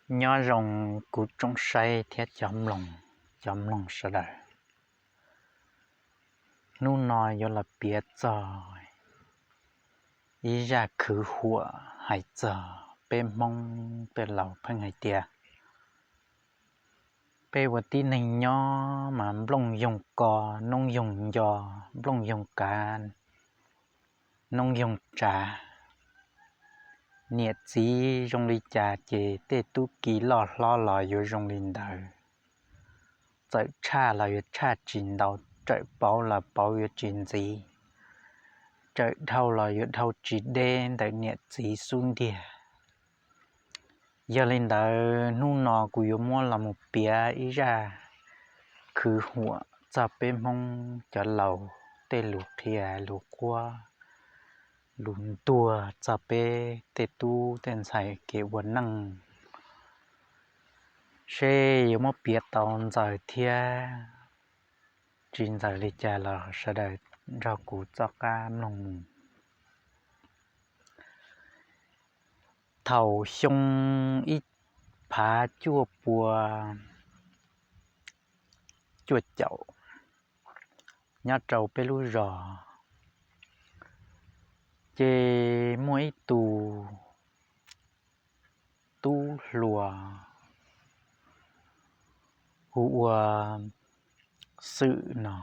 Nyob zoo kuv tsoom saib thiab cov mloog, cov mloog sawv daws. Hnub no yuav los piav txog ib zaj khwv huam hais txog peb Hmoob tej laus pheej hais tias peb ua tib neeg nyob mas nplooj yoog ko, noob yoog nco, nplooj yoog kav, noob yoog tsav. Niam txiv zoo li cas ces tej tub ki loj hlob los yuav zoo li ntawd. Txawm tshaj los yuav tshaj tsis ntau, tsawm pauv los pauv yuav tsis ntxiv, tsawm dhau los yuav dhau tsis deb ntawm niam txiv xub ntiag. Yog li ntawd hnub no kuv yuav muab los mus piav ib zaj khwv huam txog peb Hmoob cov laus tej lus qhia lus qhuab, lus ntuag txog peb tej tub tej ntxhais kev ua neej. Seb yuav muab piav tau ntxaws thiab tsis ntxaws li cas los sawv daws nrog kuv txoj qab mloog mus. Thaum xyoo ib phav cuaj pua cuaj caum, nyob rau peb lub zos, ces muaj ib tug tub hluas hu ua Xwm no.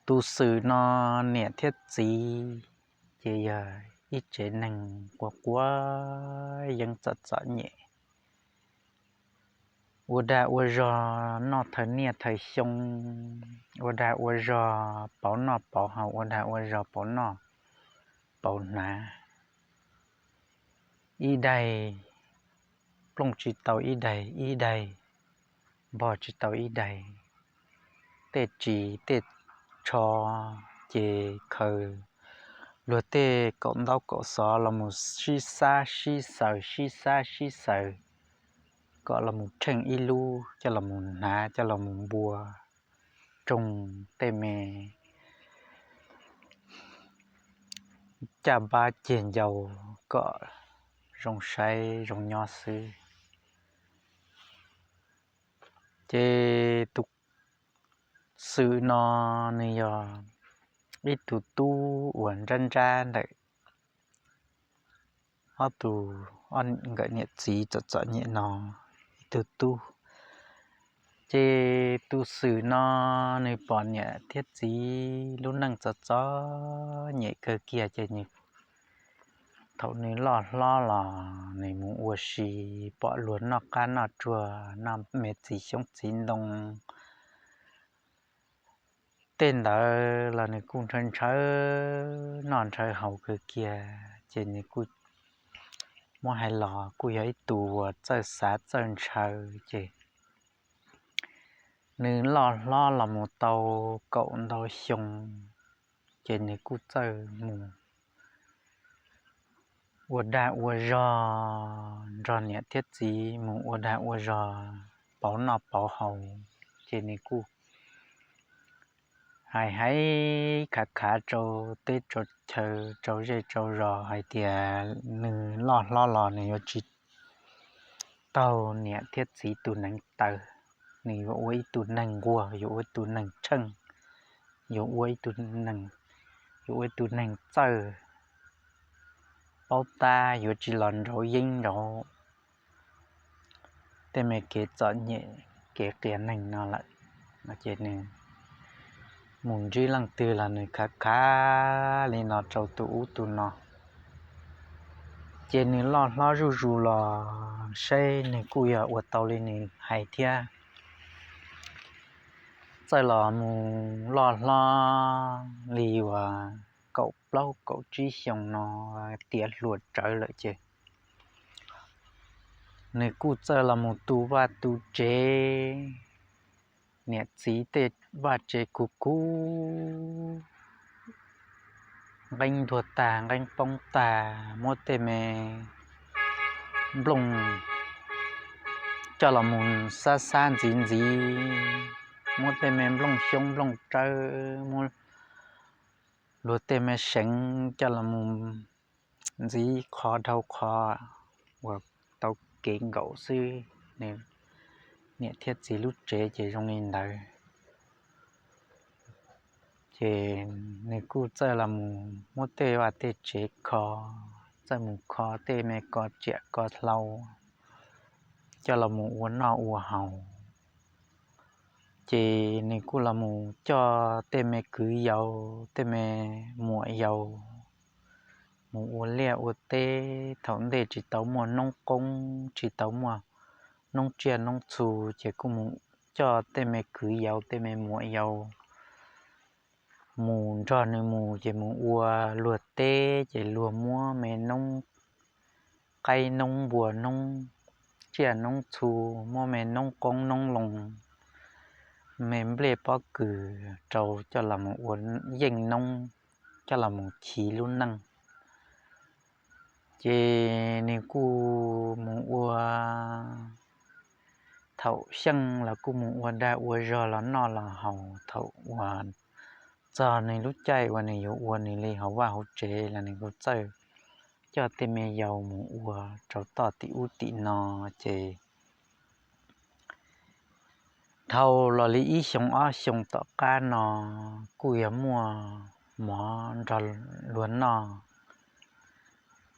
Tus Xwm no niam thiab txiv ces yog ib tsev neeg quav quav yeeb txom txom nyem, ua dag ua zog noj thawj niaj thawj xyoo, ua dag ua zog pauv noj pauv haus, ua dag ua zog pauv noj pauv hnav. Ib daig plooj tsis tau ib daig, ib daig npog tsis tau ib daig. Tej ris tej tsho ces khaws luag tej kaum ntaub kaum xov los mus sib xab sib xaws, sib xab sib xaws, kom los mus tsheej ib lub coj los mus hnav, coj los mus npua roog tej me caj npab ceg ncau kom zoo saib zoo nyob xwb. Ces tus Xwm no nws yog ib tug tub uas nrab nrab ntawm ob tug, ob nkawm niam txiv txom txom nyem no ib tug tub. Ces tus Xwm no nws pom niam thiab txiv lub neej txom txom nyem kawg kiag ces nws, thaum nws loj hlob los nws mus ua si, pom luag noj qab noj tsuag, noj me txiv xyoob txiv ntoo, tej ntawd los nws kuj ntshaw ntshaw noj ntshaw haus kawg kiag, ces nws kuj muab hais los kuj yog ib tug uas txawj xav txawj ntshaw, ces nws loj hlob los mus tau kaum ntau xyoo, ces nws kuj txawj mus ua dag ua zog nrog niam thiab txiv mus ua dag ua zog pauv noj pauv haus, ces nws kuj hais hais khav khav rau teb rau chaw rau zej rau zos hais tias nws loj hlob los nws yuav tsis taug niam thiab txiv tus neev taw, nws yuav ua ib tug neeg nquag, yuav ua ib tug neeg tsheej, yuav ua ib tug neeg, yuav ua ib tug neeg txawj, paub tab, yuav tsis los nrauv yeeb nrauv tej me kev txom nyem kev qias neeg no lawm. Ces nws mus ntsib leej twg los nws khav khav li no rau tus ub tus no. Ces nws loj hlob zuj zus los saib nws kuj yog ua tau li nws hais thiab. Txawj los mus loj hlob li uas kaum plaub kaum tsib xyoo no tiav hluas tsawv lawm ces nws kuj txawj los mus tu vaj tu tsev, niam txiv tej vaj tsev kuv kuv, nqeeb ntuag tag nqeeb poob tag, muab tej me nplooj coj los mus xab xab ntxiv ntxiv, muab tej me nplooj xyoob nplooj tsawb, muab luag tej me seev coj los mus ntxiv qhov dhau qhov uas tau kev nkaum xwb. Niam thiab txiv lub tsev ces zoo li ntawd. Ces nws kuj txawj los mus muab tej vaj tej tsev kho, txawj mus kho tej me ko tsiam ko hlau coj los mus ua noj ua haus. Ces nws kuj los mus coj tej me kwv yau, tej me muam yau mus ua liaj ua teb. Thaum ntej tsis tau muaj noob qoob, tsis tau muaj noob tsiaj noob txhu, ces kuj mus coj tej me kwv yau, tej me muam yau mus nrog nws mus, ces mus ua luag teb, ces luag muab me noob qaib noob npua noob tsiaj noob txhu, muab me noob qoob noob loo, me nplej pob kws rau coj los ua yeej noob, coj los mus chiv lub neej. Ces nws kuj mus ua, thaum xyeej los kuj mus ua dag ua zog los noj los haus. Thaum uas txog nws lub caij uas nws yuav ua nws li hauv vaj hauv tsev los nws kuj txawj coj tej me yau mus ua rau toj tim ub tim no. Ces dhau los li ib xyoo ob xyoo tom qab no kuj yog muaj mov nrog luag noj.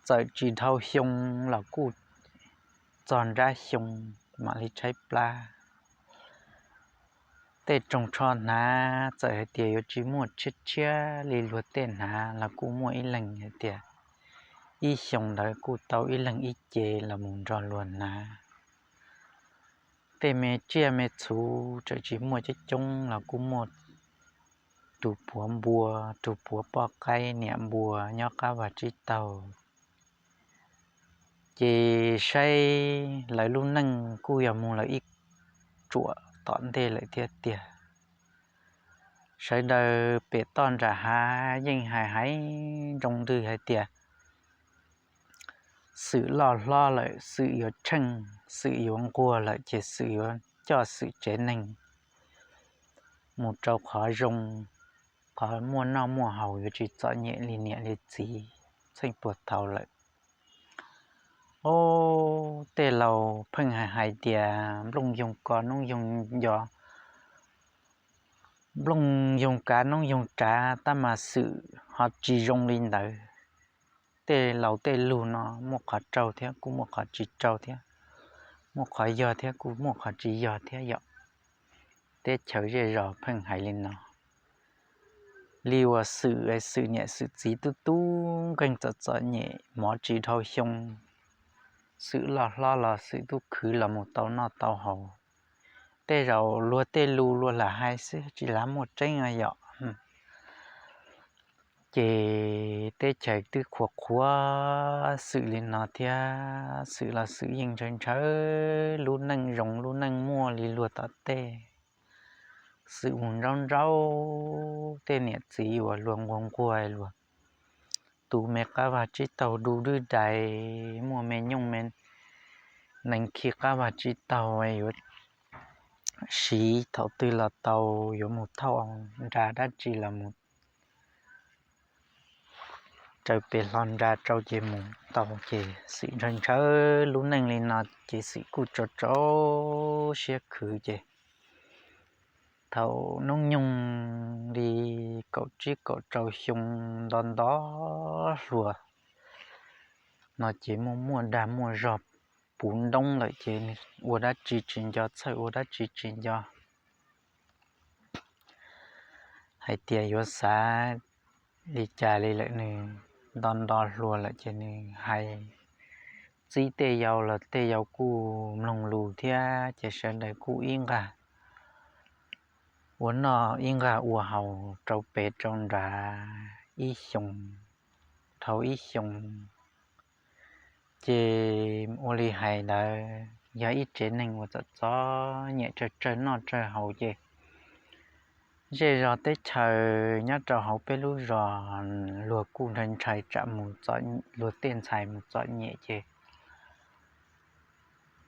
Txawm tsis dhau xyoo los kuj txog nrab xyoo mam li tshaib plab. Tej rooj tsho hnav txawm hais tias yuav tsis muaj tshiab tshiab li luag tej hnav los kuj muaj ib leeg hais tias ib xyoo ntawd kuj tau ib leeg ib ce los mus nrog luag hnav. Tej me tsiaj me txhu txawm tsis muaj coob coob los kuj muaj tus puav npua, tus puav poj qaib niam npua nyob qab vaj tsib taug. Ces saib lawv lub neej kuj yog mus lawm ib tsuam tom ntej lawm thiab tiag. Sawv daws pem toj nram hav yeej hais hais nroo ntws hais tias xwm loj hlob lawm xwm yuav tsheej, xwm yuav nquag lawm ces xwm yuav coj xwm tsev neeg mus rau qhov zoo, qhov muaj noj muaj haus yuav tsis txom nyem li niam li txiv txheej puag thaum lawm. Os, tej laus pheej hais hais tias nplooj yoog ko noob yoog nco, nplooj yoog kav noob yoog tsav, tab mas xwm ho tsis zoo li ntawd. Tej laus tej lug no muaj qhov raug thiab kuj muaj qhov tsis raug thiab, muaj qhov yog thiab kuj muaj qhov tsis yog thiab yom. Teb chaws zej zos pheej hais li no. Li uas xwm, xwm niam xwm txiv tub tub nkeeg txom txom nyem mov tsis dhau xyoo, xwm loj hlob los xwm tub khwv los mus tau noj tau haus. Tej zaum luag tej lus luag lam hais xwb tsis lam muaj tseeb yom. Ces teb chaws twb qhuas qhuas xwm li no thiab, xwm los xwm yeej ntshaw ntshaw lub neej zoo lub neej muaj li luag tom tej. Xwm mus nraub nraub, tej niam txiv uas luag nquag nquag luag tu me qab vag tsib taug du dwb dais, muaj me nyuj me nees khi qab vag tsib taug yuav siv thaum twg los tau, yuav mus thauj nra dab tsi los mus raws pem hlo nra rau ces mus tau. Ces xwm ntshaw ntshaw lub neej li no ces xwm kuj tsau tsau siab khwv ces thaum hnub nyoog li kaum tsib kaum rau xyoo nto nto hluas no ces muaj muaj dag muaj zog puv ntoob lawm ces ua dab tsi tsis nco, txhawj ua dab tsi tsis nco, hais tias yuav xav li cas li lawm. Nws nto nto hluas lawm ces nws hais txib tej yau los tej yau kuj mloog lus thiab ces sawv daws kuj ib nqag ua noj ib nqag ua haus rau pem rau nrad ib xyoos dhau ib xyoos. Ces ua li hais ntawd yog ib tsev neeg uas txom txom nyem tsawg tsawg noj tsawg haus ces zej zos teb chaws nyob rau hauv peb lub zos luag kuj ntshai ntshai tsam mus, luag tej ntxhais mus txom nyem ces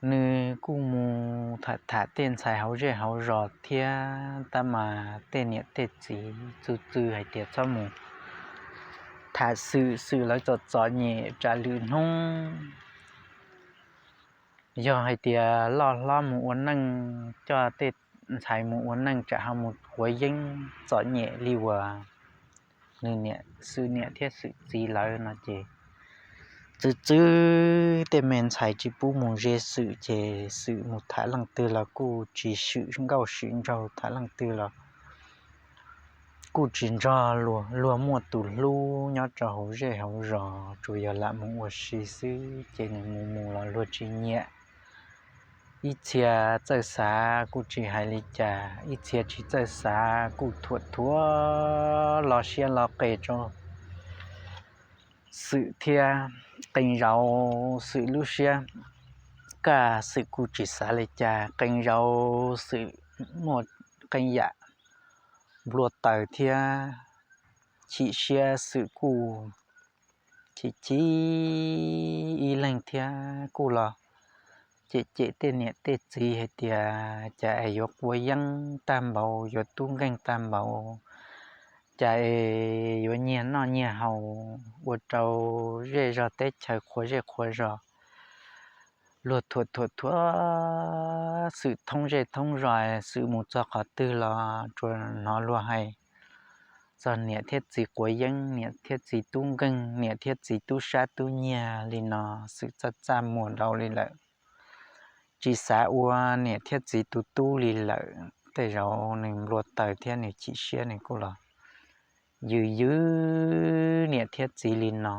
nws kuj mus tham tham tej ntxhais hauv zej hauv zos thiab tab mas tej niam tej txiv txwv txwv hais tias txhob mus tham xwm, xwm lawv txom txom nyem tsam lwm hnub Yog hais tias loj hlob mus ua neej, coj tej ntxhais mus ua neej tsam ho mus quav yeeb txom nyem li uas nws niam, Xwm niam thiab Xwm txiv lawv no ces txwv txwv tej me ntxhais tsis pub mus ze Xwm, ces Xwm mus tham leej twg los kuj tsis swm nkauj swm nraug, tham leej twg los kuj tsis nrog luag, luag muaj tus hlub nyob rau hauv zej hauv zos, tsuas yog lam mus ua si xwb, ces nws mus mus los luag tsis nyiam. Ib txhia txawj xav kuj tsis hais li cas, ib txhia tsis txawj xav kuj thuam thuam lo siab lo qes rau Xwm thiab. Qee zaus Xwm lub siab kaj, Xwm kuj tsis xav li cas, qee zaus Xwm muaj qee yam nplua taws thiab chim siab, Xwm kuj chim chim ib leeg thiab kuj los cem cem tej niam tej txiv hais tias cas es yuav quav yeeb tag npaum, yuav tub nkeeg tag npaum, cas es yuav nyiag noj nyiag haus, ua rau zej zog teb chaws qhuav zej qhuav zos. Luag thuam thuam thuam Xwm thoob zej thoob zos, Xwm mus txog qhov twg los tsuas hnov luag hais txog niam thiab txiv quav yeeb, niam thiab txiv tub nkeeg, niam thiab txiv tub sab tub nyiag li no. Xwm txaj txaj muag dhau li lawm, tsis xav ua niam thiab txiv tus tub li lawm. Tej zaum nws nplua taws thiab nws chim siab, nws kuj los yws yws niam thiab txiv li no.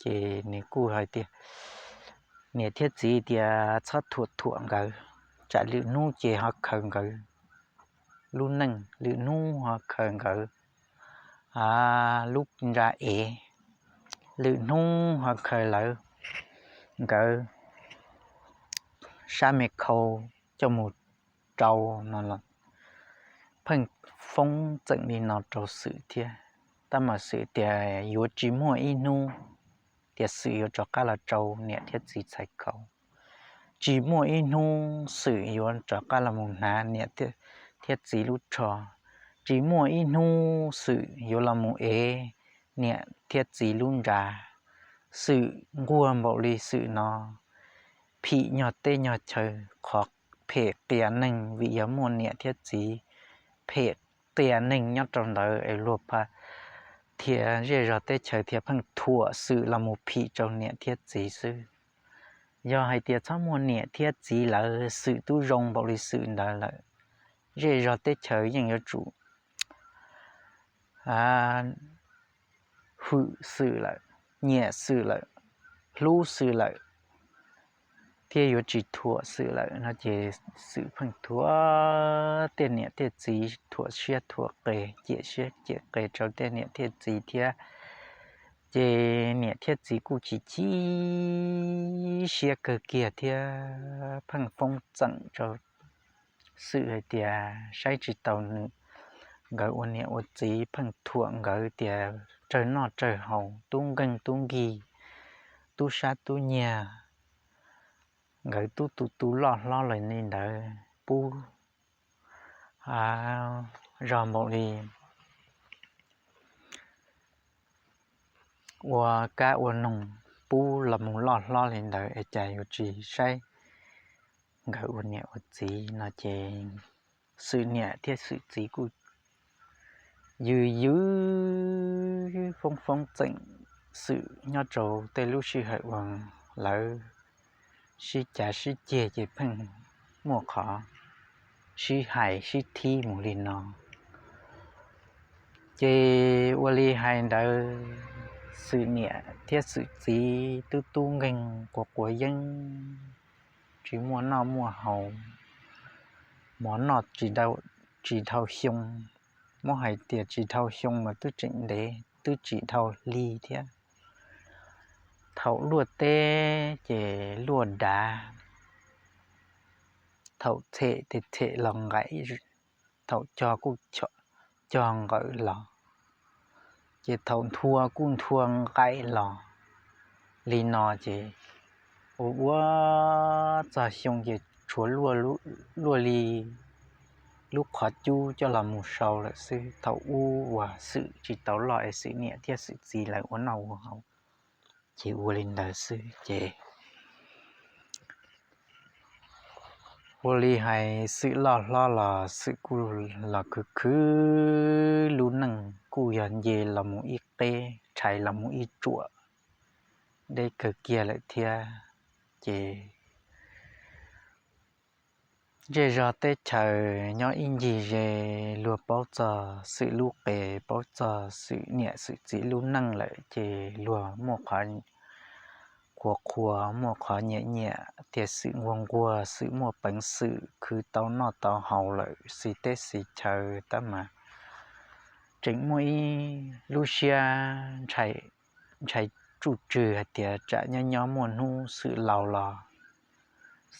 Ces nws kuj hais tias, niam thiab txiv tias txhob thuam thuam nkawd, tsam lwm hnub ces ho khaws nkawd lub neej, lwm hnub ho khaws nkawd lub nra ev, lwm hnub ho khaws lawv, nkawd sab me khau coj mus rau no los. Pheej foob txeem li no rau Xwm thiab, tab mas Xwm tias yuav tsis muaj ib hnub tias Xwm yuav rov qab los rau niam thiab txiv txhais khau, tsis muaj ib hnub Xwm yuav rov qab los mus hnav niam thiab txiv lub tsho, tsis muaj ib hnub Xwm yuav los mus ev niam thiab txiv lub nra. Xwm nquag npaum li Xwm no phim nyog teb nyog chaw, qhov phem qias neeg vim yog muaj niam thiab txiv, phem qias neeg nyob rau ntawd es luag pha thiab zej zog teb chaws thiaj pheej thuam Xwm los mus phim rau niam thiab txiv xwb. Yog hais tias txhob muaj niam thiab txiv lawm, Xwm twb zoo npaum li Xwm ntawd lawm, zej zog teb chaws yeej yuav tsum hwm Xwm lawm, nyiam Xwm lawm, hlub Xwm lawm, thiab yuav tsis thuam Xwm lawm no ces Xwm pheej thuam tej niam tej txiv, thuam siab thuam qes, ciam siab ciam qes rau tej niam thiab txiv thiab. Ces niam thiab txiv kuj chim chim siab kawg kiag thiab pheej foob txeem rau Xwm hais tias saib tsis taus nws, nkawd ua niam ua txiv, pheej thuam nkawd tias raug noj raug haus, tub nkeeg tub nkig, tub sab tub nyiag, nkawd tub tus tub loj hlob los li ntawd, pub zog npaum li ua kab ua noog, pub los mus loj hlob li ntawd es cas yuav tsis saib nkawd ua niam ua txiv no ces Xwm niam thiab Xwm txiv kuj yws yws foob foob txeem Xwm nyob rau tej lub sij hawm uas lawv sib cav sib ceg ces pheej muaj qhov sib hais sib thib mus li no. Ces ua li hais ntawd, Xwm niam thiab Xwm txiv tub tub nkeeg quav quav yeeb, tsis muaj noj muaj haus, mov noj tsis dhau xyoo, muab hais tias tsis dhau xyoo mas twb tseem ntev, twb tsis dhau hli thiab. Thaum luaj teb ces luaj dav, thaum them ces them los nqaim, thaum cog kuj cog nqawm los, ces thaum nthua kuj nthua nqaim los li no ces ua ua txog xyoo ces tshuav luaj li lub qhov cub coj los mus sau lawm xwb. Thaum ub uas Xwm tsis tau loj es Xwm niam thiab Xwm txiv lawv ua noj ua haus ces ua li ntawd xwb ces Ua li hais Xwm loj hlob los Xwm kuj los khwv khwv lub neej, kuj yog nce los mus ib qeb, rhais los mus ib tsuam, deb kawg kiag lawm thiab. Ces zej zog teb chaws nyob ib ncig ze, luag paub txog Xwm lub qe, paub txog Xwm niam Xwm txiv lub neej lawm ces luag muaj qhov qhuas qhuas, muaj qhov nyiam nyiam tias Xwm nquag nquag, Xwm muaj peev xwm khwv tau noj tau haus lawm, xis teb xis chaw tab mas tseem muaj ib lub siab ntshai tsuj tswg hais tias tsam nyob nyob muaj hnub Xwm laus los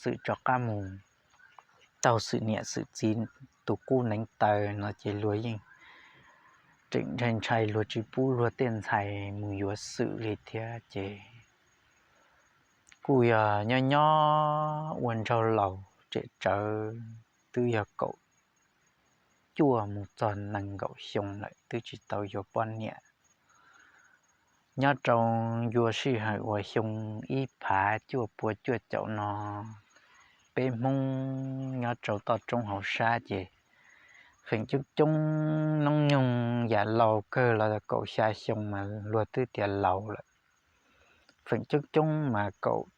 Xwm rov qab mus taug Xwm niam Xwm txiv tus qub neev taw no ces luag yeej tseem ntshai ntshai, luag tsis pub luag tej ntxhais mus yuav Xwm li thiab. Ces kuj yog nyob nyob ua nraug laus tsem tsawv, twb yog kaum cuaj mus txog nees nkaum xyoo lawm twb tsis tau yuav poj niam. Nyob rau ncua sij hawm uas xyoo ib phav cuaj pua cuaj caum no, peb Hmoob nyob rau toj roob hauv sab ces feem coob coob noob nyoog yam laus kawg los kaum xya xyoo mas luag twb tias laus lawm. Feem coob coob mas kaum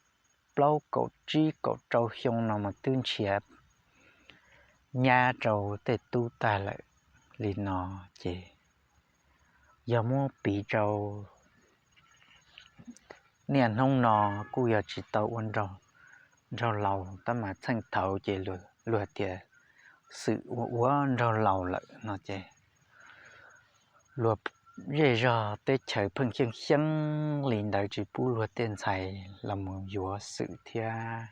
plaub kaum tsib kaum rau xyoo no mas twb nrhiav nyab rau tej tub tag lawm. Li no ces yog muab piv rau niaj hnub no kuj yog tsis tau ua nraug laus tab mas txheej thaud ces luag tias Xwm ua ua nraug laus lawm no ces luag zej zog teb chaws pheej xyeeb xyeeb li ntawd tsis pub luag tej ntxhais los mus yuav Xwm thiab.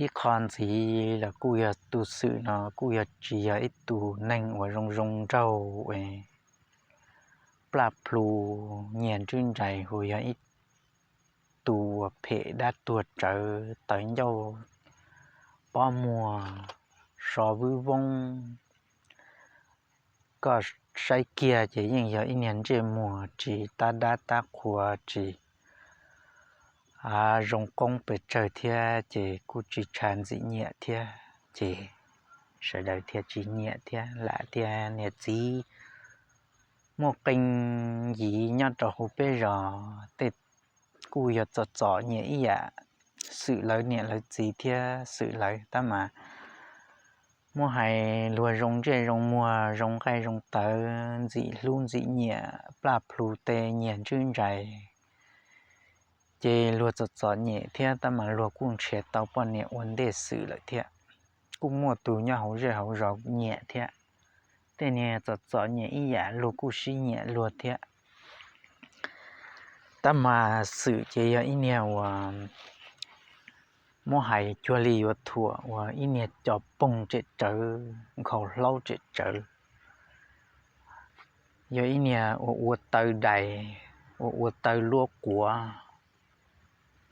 Ib qho ntxiv los kuj yog tus Xwm no kuj yog tsis yog ib tug neeg uas zoo zoo nraug, plaj plhu, nyiag ntswb nrais, hu yog ib tus uas phem dab tuag rawv tawv ncauj, pob muag so vwb voob. Koj saib kiag ces yeej yog ib niag ntsej muag tsis tab dab tab qhua, tsis zoo qoob pes tsawg thiab ces kuj tsis tshav ntxim nyiam thiab. Ces sawv daws thiaj tsis nyiam thiab, lam tias niam txiv muaj qee yim nyob rau hauv peb zos tej kuj yog txom txom nyem ib yam Xwm lawv niam lawv txiv thiab Xwm lawv tab mas muab hais luag zoo ntsej zoo muag, zoo nqaij zoo tawv, ntxim hlub ntxim nyiam, plaj plhu tes nyiag ntswb ntsais, ces luag txom txom nyem thiab tab mas luag kuj nrhiav tau poj niam ua ntej Xwm lawm thiab. Kuj muaj tus nyob hauv zej hauv zos nyiam thiab. Tej niag txom txom nyem ib yam luag kuj sib nyiam luag thiab. Tab mas Xwm ces yog ib niag uas muab hais cuag li yuav thuam uas ib niag co poog tsem tsawv, nkhaus hlaub tsem tsawv, yog ib niag uas ua taw dais, uas ua taw luab quav,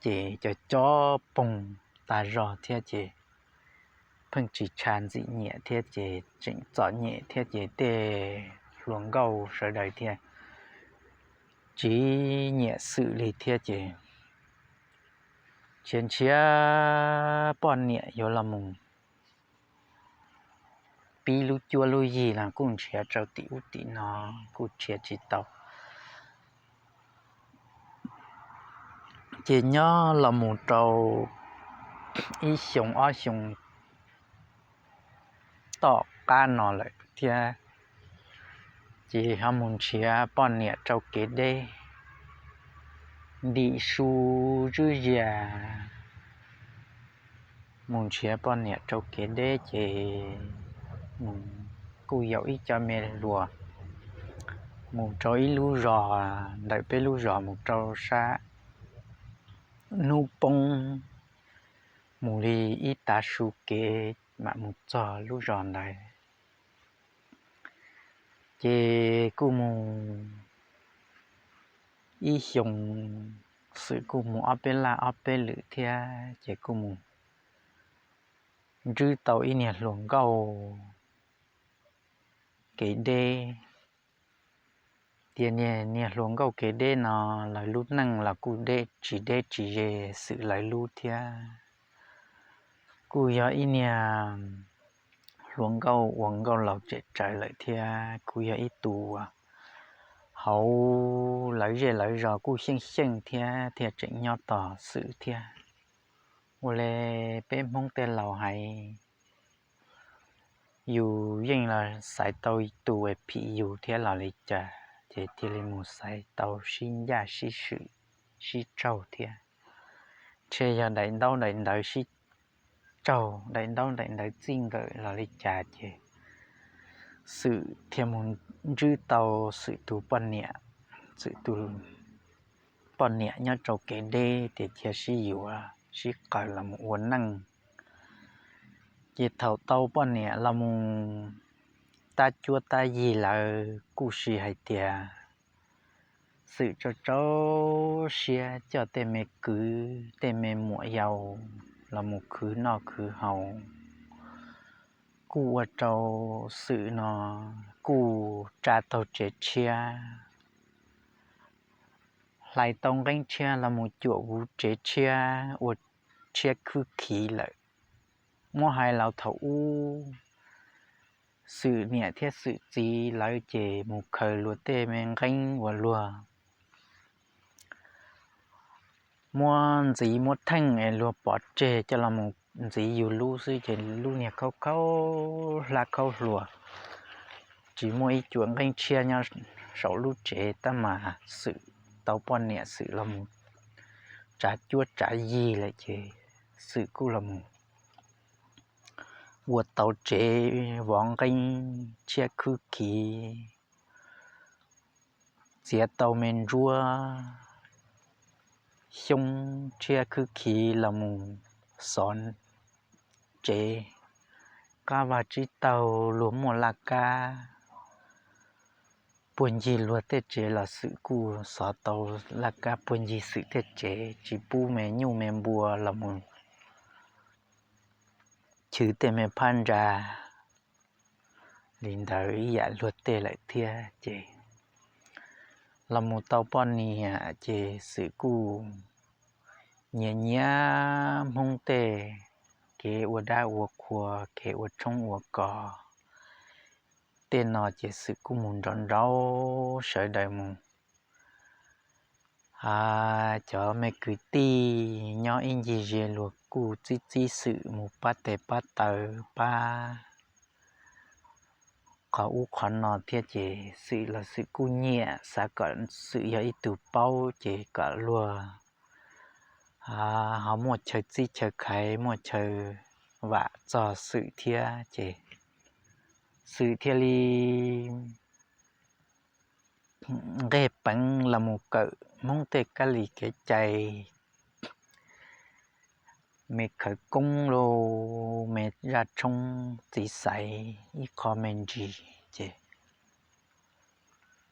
ces co co poog tas zog thiab ces pheej tsis tshav ntxim nyiam thiab ces tseem txom nyem thiab ces tej hluas nkauj sawv daws thiaj tsis nyiam Xwm li thiab ces nrhiav nrhiav poj niam yuav los mus pib lub cuab lub yig los kuj nrhiav rau tim ub tim no kuj nrhiav tsis tau. Ces nyob los mus rau ib xyoo ob xyoo tom qab no lawm thiab, ces ho mus nrhiav poj niam rau kev deb, ntim su tswb zias mus nrhiav poj niam rau kev deb ces mus kuj yaum ib co me hluas mus rau ib lub zos ntawm peb lub zos mus rau sab hnub poob, mus li ib tav su kev mam mus txog lub zos ntawd. Ces kuj mus ib xyoo, Xwm kuj mus ob peb laj ob peb lwm thiab ces kuj mus ntsib tau ib niag hluas nkauj kev deb. Tias niag hluas nkauj kev deb no lawv lub neej los kuj deb tsis deb tsis ze Xwm lawv lub thiab. Kuj yog ib niag hluas nkauj uas nkauj laus tsem tsawv lawm thiab kuj yog ib tug hauv lawv zej lawv zos kuj xyeej xyeej thiab thiaj tseem nyob tos Xwm thiab. Ua li peb Hmoob tej laus hais, yus yeej los xaiv tau tus uas phim yus thiab los li cas ces thiaj li mus xaiv tau sib ncaj sib swm sib tsaug thiab. Ntshe yog daim ntaub daim ntawv sib tsaug, daim ntaub daim ntawv txij nkawm los li cas ces Xwm thiaj mus ntsib tau Xwm tus poj niam, Xwm tus poj niam nyob rau kev deb ces thiaj sib yuav sib qawm los mus ua neej. Ces thaum tau poj niam los mus tab cuab tab yig lawm kuj sis hais tias Xwm rau rau siab coj tej me kwv tej me muam yaus los mus khwv noj khwv haus, kuj ua rau Xwm no kuj tsa tau tsev tshiab, hlais tau nqeeb tshiab los mus cuam kuv tsev tshiab ua tshiab khwb khiv lawm. Muab hais los thaum ub Xwm niam thiab Xwm txiv lawv ces mus khaws luag tej me nqeeb uas luag muab ntxiv muab theej es luag pov tseg coj los mus ntxiv yus lub xwb ces lub niag khaub khaub hlab khaub hluas, tsis muaj ib cuam nqeeb tshiab nyob saum lub tsev tab mas Xwm tau poj niam Xwm los mus tsav cuab tsav yig lawm ces Xwm kuj los mus ua tau tsev vov nqeeb tshiab khwb khiv, txiav tau me ntsuab xyoob tshiab khwb khiv los mus xov tsev. Qab vag tsib taug luag muaj laj kab puag ncig luag tej tsev los Xwm kuj xov tau laj kab puag ncig Xwm tej tsev, tsis pub me nyuj me npua los mus chwv tej me phab ntsa li ntawd ib yam luag tej lawm thiab ces los mus tau poj niam ces Xwm kuj nyiam nyiam Hmoob tej kev ua dab ua qhua, kev ua tshoob ua kos tej no ces Xwm kuj mus nrov nrauv sawv daws mus. Cov me kwv tij nyob ib ncig ze luag kuj txib txib Xwm mus pab tes pab taw pab qhov ub qhov no thiab ces Xwm los Xwm kuj nyiam, xav kom Xwm yog ib tug paub ces kom luag ho muaj chaw txib chaw khaiv muaj chaw vam txog Xwm thiab ces Xwm thiaj li nqeg peev los mus kawm Hmoob tej kab li kev cai, me khawv koob lauj, me zaj tshoob txiv xaiv ib qho me ntsis ces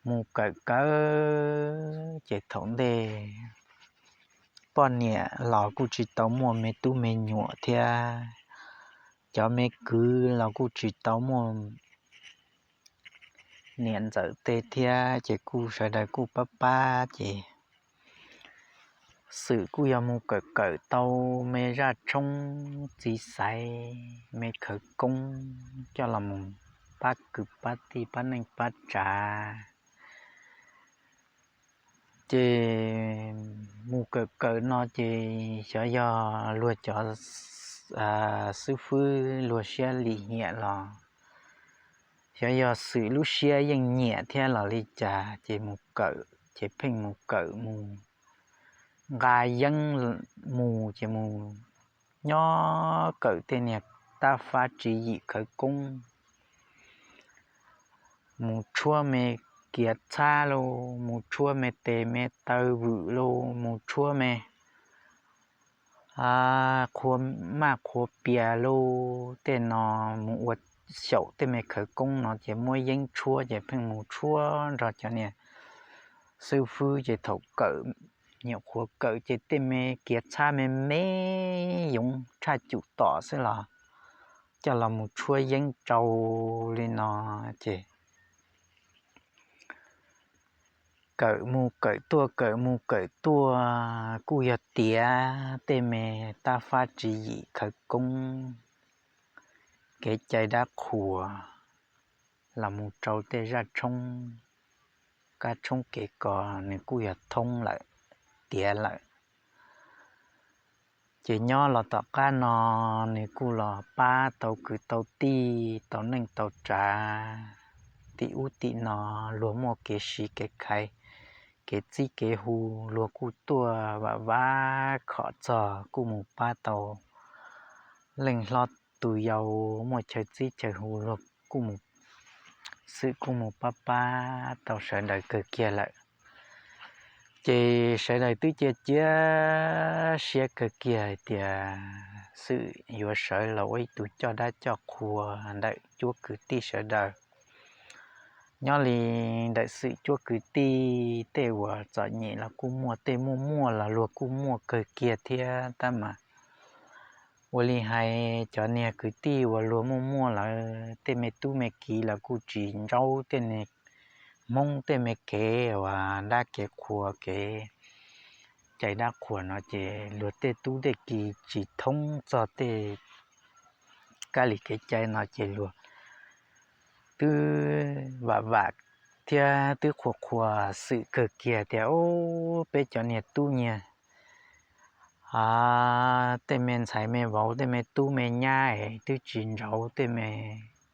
mus kawm kawm ces thaum ntej poj niam los kuj tsis tau muaj me tub me nyuam thiab, cov me kwv los kuj tsis tau muaj niam ntxawm tej thiab ces kuj sawv daws kuj pab pab ces Xwm kuj yog mus kawm kawm tau me zaj tshoob txiv xaiv, me khawv koob coj los mus pab kwv pab tij pab neej pab tsav. Ces mus kawm kawm no ces xyov yog luag cov xib fwb luag siab lim hiam los xyov yog Xwm lub siab yeej nyiam thiab los li cas ces mus kawm ces pheej mus kawm mus nqa yeeb mus ces mus nyob kawm tej niag tab fab tswv yim khawv koob, mus tshuab me kiav txhab lauj, mus tshuab me tes me taw vwm lauj, mus tshuab me qhua maj qhua pias lauj, tej no mus ua xyaum tej me khawv koob no ces muab yeeb tshuab ces pheej mus tshuab nrog cov niag xib fwb ces thaum kawm nyuam qhuav kawm ces tej me kiav txhab me me yoov tshaj cum tom xwb los coj los mus tshuab yeeb rau li no ces kawm mus kawm tuaj kawm mus kawm tuaj kuj yog tiav tej me tab fab tswv yim khawv koob, kev cai dab qhuas los mus rau tej zaj tshoob, kab tshoob kev kos nws kuj yog thoob lawm, tiav lawm. Ces nyob los tom qab no nws kuj los pab tau kwv tau tij tau neej tau tsav tim ub tim no, luag muaj kev siv kev khaiv, kev txib kev hu, luag kuj tuaj vam vam khom txog kuj mus pab tau leej hlob tus yau, muaj chaw txib chaw hu luag kuj mus, Xwm kuj mus pab pab tau sawv daws kawg kiag lawm. Ces sawv daws twb cia cia siab kawg kiag hais tias Xwm yuav sawv los ua ib tug coj dab coj qhua ntawm cuab kwv tij sawv daws. Nyob li ntawm Xwm cuab kwv tij tej uas txom nyem los kuj muaj, tej muaj muaj los luag kuj muaj kawg kiag thiab tab mas ua li hais cov niag kwv tij uas luag muaj muaj lawm tej me tub me kiv los kuj tsis ntsaub tej niag Hmoob tej me kev uas dab kev qhuas kev cai dab qhuas no ces luag tej tub tej kiv tsis thoob txog tej kab li kev cai no ces luag twb vam vam thiab twb qhuas qhuas Xwm kawg kiag tias, Ub, peb cov niag tub niag tej me ntxhais me vauv tej me tub me nyab es twb tsis ntsaub tej me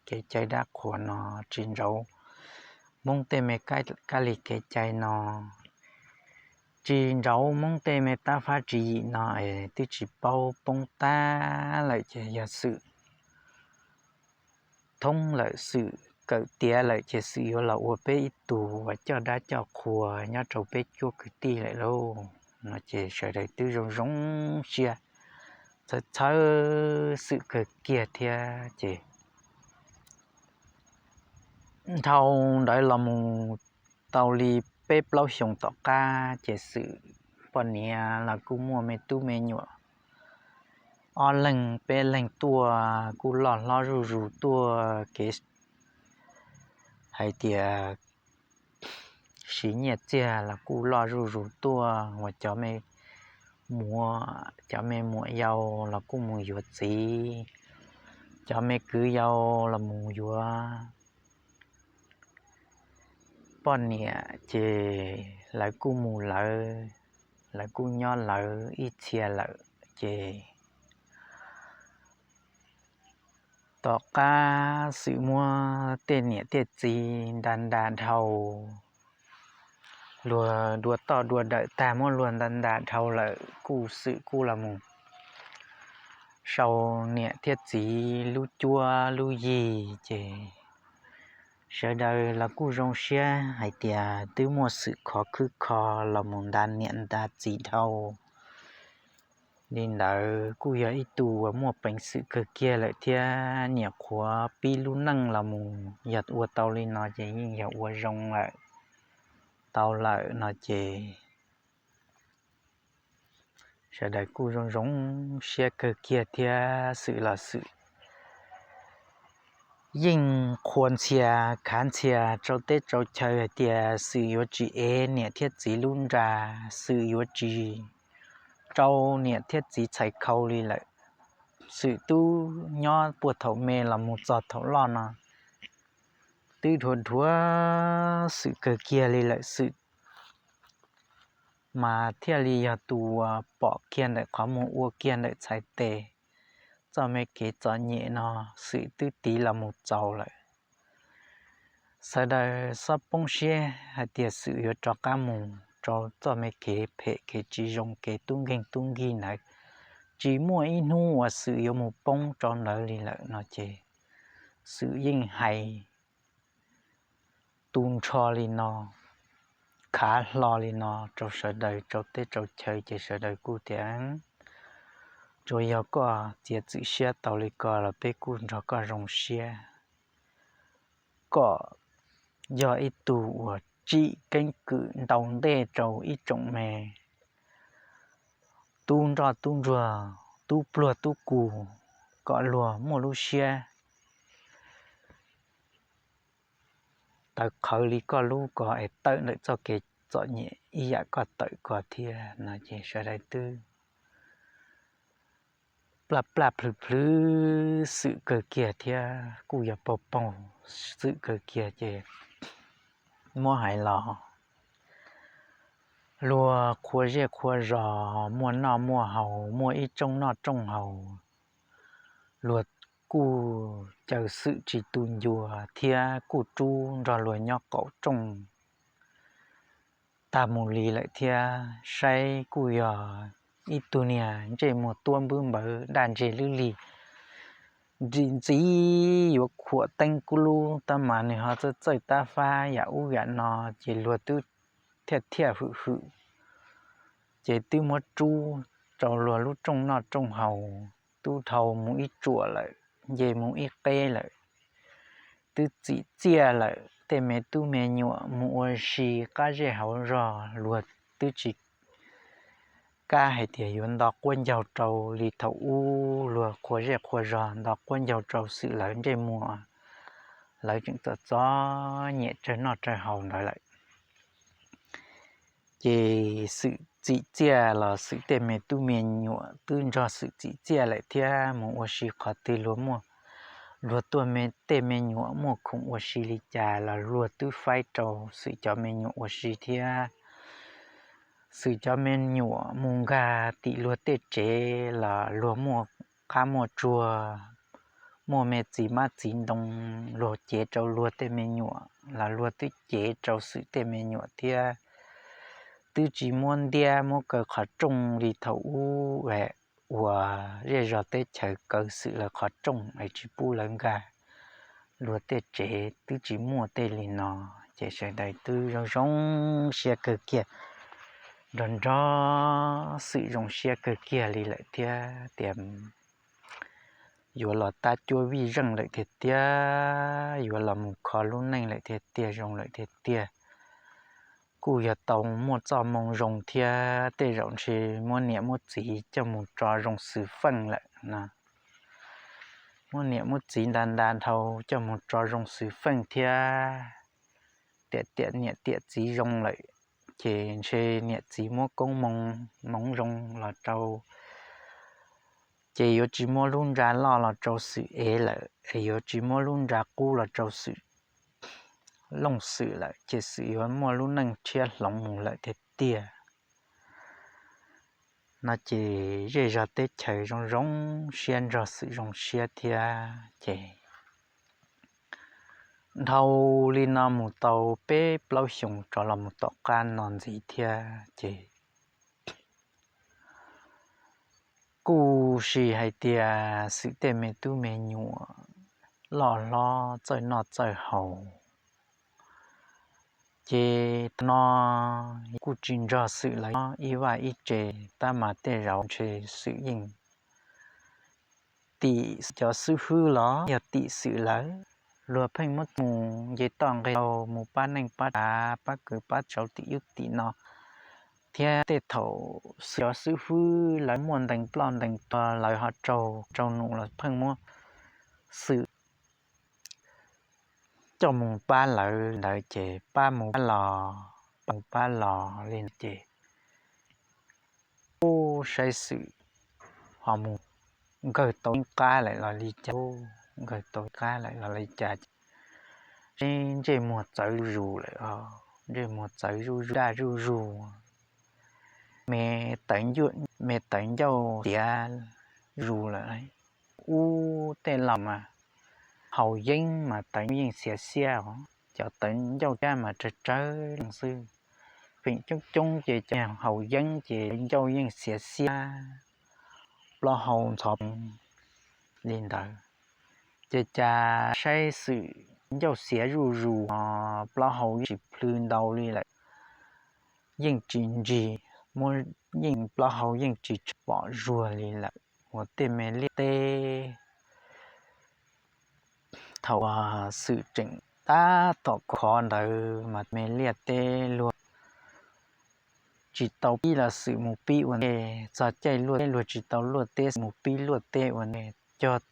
kev cai dab qhuas no, tsis ntsaub Hmoob tej me kab li kev cai no, tsis ntsaub Hmoob tej me tab fab tswv yim no es twb tsis paub, poob tag lawm ces yog Xwm thoob lawm, Xwm kawm tiav lawm ces Xwm yuav los ua peb ib tug uas coj dab coj qhua nyob rau peb cuab kwv tij lawm lauj no ces sawv daws twb zoo zoo siab txhawb txhawb Xwm kawg kiag thiab ces dhau ntawd los mus tau li peb plaub xyoos tom qab ces Xwm poj niam los kuj muaj me tub me nyuam ob leeg peb leeg tuaj kuj loj hlob zuj zus tuaj kev hais tias siv nyiaj txiag los kuj loj zuj zus tuaj, uas cov me muam, cov me muam yau los kuj mus yuav txiv, cov me kwv yau los mus yuav poj niam ces lawv kuj mus lawv, lawv kuj nyob lawv ib txhia lawm ces tom qab Xwm muab tej niam tej txiv nra nra dhau, luag dua toj dua dawm tag muab luag nra nra dhau lawm kuj Xwm kuj los mus sau niam thiab txiv lub cuab lub yig ces sawv daws los kuj zoo siab hais tias twb muaj Xwm khov khwb kho los mus nra niam nra txiv dhau. Li ntawd kuj yog ib tug uas muaj peev xwm kawg kiag lawm thiab, nyuam qhuav pib lub neej los mus yog ua tau li no ces yeej yog ua zoo lawm, tau lawm no ces sawv daws kuj zoo zoo siab kawg kiag thiab. Xwm los Xwm yeej qhuas ntxhias khav ntxhias rau teb rau chaw hais tias Xwm yuav tsis ev niam thiab txiv lub nra, Xwm yuav tsis rau niam thiab txiv txhais khau li lawm. Xwm twb nyob puag thaum me los mus txog thaum loj no twb dhuav dhuav Xwm kawg kiag li lawm, Xwm mas thiaj li yog tus uas pom kiag ntawm qhov muag ua kiag ntawm txhais tes. Txoj me kev txom nyem no Xwm twb tiv los mus txaus lawm. Sawv daws xob poob siab hais tias Xwm yuav rov qab mus rau txoj me kev phem kev tsis zoo kev tub nkeeg tub nkig ntawd, tsis muaj ib hnub uas Xwm yuav mus poob rau ntawd li lawm no ces Xwm yeej hais tu nrho li no, khav hlo li no rau sawv daws rau teb rau chaw ces sawv daws kuj tias, tsuas yog koj txiav txim siab tau li ko los peb kuj nrog koj zoo siab. Koj yog ib tug uas tsim keeb kwm ntaus ntej rau ib tsoom me tub nroj tub nruag tub pluag tub kus kom luag muaj lub siab tawv qhawv li koj lub ko es tawm ntawm txoj kev txom nyem ib yam koj tawm ko thiab no ces sawv daws twb plaj plaj plhws plhws Xwm kawg kiag thiab kuj yog paug paug Xwm kawg kiag ces muab hais los luag qhua zej qhua zos muaj noj muaj haus muaj ib rooj noj rooj haus, luag kuj caw Xwm tsis tu ncua thiab kuj rub nrog luag nyob qaum rooj tag mus li lawm thiab. Saib kuj yog ib tug niag ntsej muag tuab npwb npawv daj ntseg lwj lig, ntxim ntxiv yuav khuam teeb kub lub tab mas nws ho txawj txawj tab fab yam ub yam no ces luag twb thiaj thiaj hwm hwm ces twb muab rub rau luag lub rooj noj rooj haus, twb dhau mus ib tsuam lawm, nce mus ib qeb lawm, twb txim txiaj lawm. Tej me tub me nyuam mus ua si qab zej hauv zog luag twb tsis kam hais tias yuav nto quab ncaug rau li thaum ub luag qhua zej qhua zog nto quab ncaug rau Xwm lawv ntsej muag, lawv tseem txom txom nyem tsawg noj tsawg haus ntawd lawm. Ces Xwm txim txiaj los Xwm tej me tub me nyuam twb nrog Xwm txim txiaj lawm thiab mus ua si qhov twg luag muaj, luag tuaj tej me nyuam muaj khoom ua si li cas los luag twb faib rau Xwm cov me nyuam ua si thiab. Xwm cov me nyuam mus nkag tim luag tej tsev los luag muaj qab muaj tsuag, muaj me txiv mab txiv ntoo, luag cev rau luag tej me nyuam los luag twb cev rau Xwm tej me nyuam thiab. Twb tsis muab ntiab muab kaw qhov rooj li thaum ub uas zej zog teb chaws kaw Xwm lawv qhov rooj es tsis pub lawv nkag luag tej tsev, twb tsis muaj tej li no. Ces sawv daws twb zoo zoo siab kawg kiag, nrog nrog Xwm zoo siab kawg kiag li lawm thiab tias yuav los tab cuab vij zeej lawm tiag tiag, yuav los mus kho lub neej lawm tiag tiag, zoo lawm tiag tiag. Kuj yog tau muaj txoj moo zoo thiab tej zaum ntshe muab niam muab txiv coj mus tso zoo xwm feej lawm no. Muab niam muab txiv nta nta dhau coj mus tso zoo xwm feej thiab tiam tiam niam tiam txiv zoo lawm, ces ntshe niam txiv muab koob moo hmoov zoo los rau, ces yuav tsis muab lub ntsa loj los rau Xwm ev lawm, es yuav tsis muab lub ntsa qub los rau Xwm Looj Xwm lawm, ces Xwm yuav muaj lub neej tshiab hloov mus lawm tiag tiag. No ces zej zog teb chaws zoo zoo siab nrog Xwm zoo siab thiab ces dhau li no mus tau peb plaub xyoos rov los mus tom qab no ntxiv thiab ces kuj sis hais tias Xwm tej me tub me nyuam loj hlob txawj noj txawj haus, ces thaum no kuj tsis nrog Xwm lawv nyob ib vaj ib tse, tab mas tej zaum ntshe Xwm yeej tim cov xib hwb los yog tim Xwm lawv, luag pheej muab mus nce toj nqe taug mus pab neej pab tsav pab kwv pab tsav tim ub tim no, thiab tej thaum Xwm cov xib hwb lawv muaj ntees ploj ntees tuag lawv ho raug raug num los pheej muab Xwm coj mus pab lawv ntawd ces pab mus pab los, pab mus pab los li ntawd ces ub saib Xwm ho mus nkawg tau ib qab lawm los li cas, nkawg tau ib qab lawm los li cas ces ntsej muag txawv zuj zus lawm, ntsej muag txawv zuj zus daj zuj zus, me tawv ncauj xiav zuj zus lawm. Ub tej laus mas haus yeeb mas tawv ncauj yeej xiav xiab os, cov tawv ncauj thiab mas tsawg tsawg leej xwb. Feem coob coob ces cov haus yeeb ces ncauj yeej xiav xiab, plaub hau ntxhov li ntawd. Ces cas saib Xwm ncauj xiav zuj zus, plaub hau yeej tsis plhws ntau li lawm, yeej tsis nrig, muab yeej plaub hau yeej tsis tshua pom zuag li lawm uas tej me liaj teb. Thaum Xwm tseem tab tom khov ntawd mas me liaj teb luag tsis tau pib los Xwm mus pib ua ntej, txog caij luaj teb luag tsis tau luaj teb Xwm mus pib luaj teb ua ntej, cog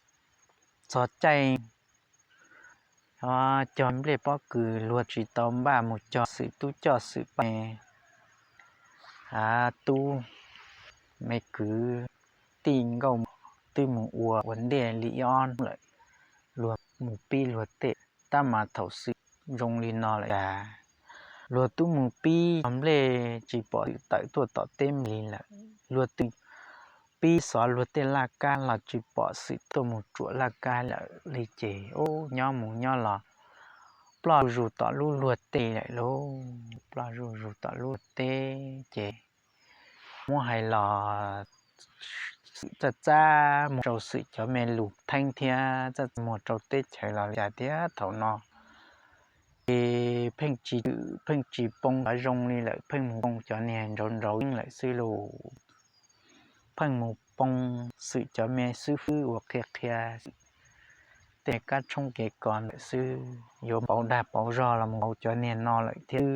txog caij cog nplej pob kws luag tsis tau npaj mus cog Xwm tub coj Xwm pab. av tub me kwv tij nkauj twb mus ua ua ntej li ib ob hnub lawm, luag mus pib luag tej. Tab mas thaum xwm zoo li no lawm cas luag twb mus pib cog nplej tsis pom xwm tawm tuaj tom teb li lawm, luag twb pib xov luag tej laj kab los tsis pom xwm tuaj mus tsuam laj kab lawm li ces ub nyob mus nyob los ploj zuj zus tom lub luag teb lawm lauj, ploj zuj zus tom lub luag teb ces muab hais los xwm txaj txaj muag rau xwm cov me lus theeb thiab txaj txaj muag rau teb chaws los li cas thiab thaum no ces pheej tsis twm pheej tsis poo cov zoo li lawm, pheej mus poo cov niag nrauv nrauv yeeb lawm xwb lauj. Pheej mus poo xwm cov me xib fwb uas qhia qhia tej kab tshoob kev kos ntawm xwb, yuav pauv dag pauv zog los mus pauv cov niag no lawm thiab,